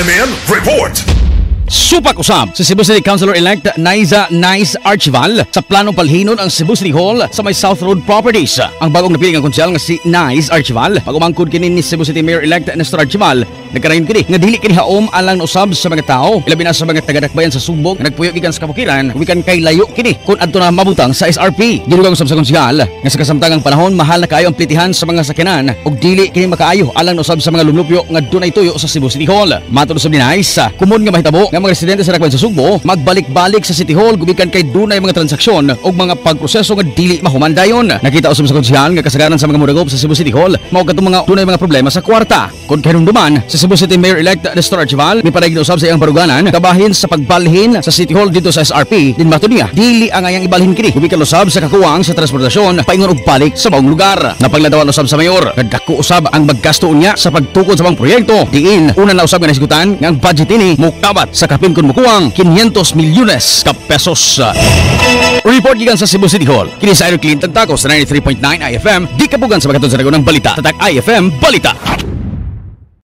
IMN Report. Supak usab sa Cebu City Councilor-elect Naiza Nice Archival sa planong palhinon ang Cebu City Hall sa may South Road Properties. Ang bagong napili nga konsehal nga si Nice Archival, pag-umangkod kini ni Cebu City Mayor-elect Nestor Archival, nagkarayon kini nga dili kini haom alang na usab sa mga tao, ilabi na sa mga taga-Dakbayan sa Sugbo nga nagpuyo gikan sa kabukiran, gikan kay layo kini kung adto na mabutang sa SRP. Gidugang usab sa konsehal nga sa kasamtangang panahon mahal na kaayo ang plitihan sa mga sakyanan ug dili kini makaayo alang na usab sa mga lumlupyo nga dunay tuyo sa Cebu City Hall. Matod usab ni Nice, kumon nga mahitabo nga mga residente sa Dakbayan sa Sugbo magbalik-balik sa City Hall gumikan kay dunay mga transaksyon ug mga pagproseso nga dili mahuman dayon. Nakita usab sa konsehal nga kasagaran sa mga mudagop sa Cebu City Hall mao katong mga dunay mga problema sa kwarta. Kon kahinumduman, sa Cebu City Mayor-elect Nestor Archival mipadayag usab sa iyang baruganan kabahin sa pagbalhin sa City Hall dito sa SRP. Din matod niya, dili ang ayang ibalhin kini gumikan usab sa kakuwang sa transportasyon paingon og balik sa maong lugar. Napagladawan usab sa mayor nga dako usab ang maggasto niya sa pagtukod sa mga proyekto, diin una na usab nga nahisgutan nga ang budget ini mukabat sa kapin kun mukuwang 500 milyones ka pesos. Report gikan sa Cebu City Hall. Kini sa Idol Clinton Tacos sa 93.9 IFM, di kapugan sa makatun sa ng balita. Tatak IFM Balita.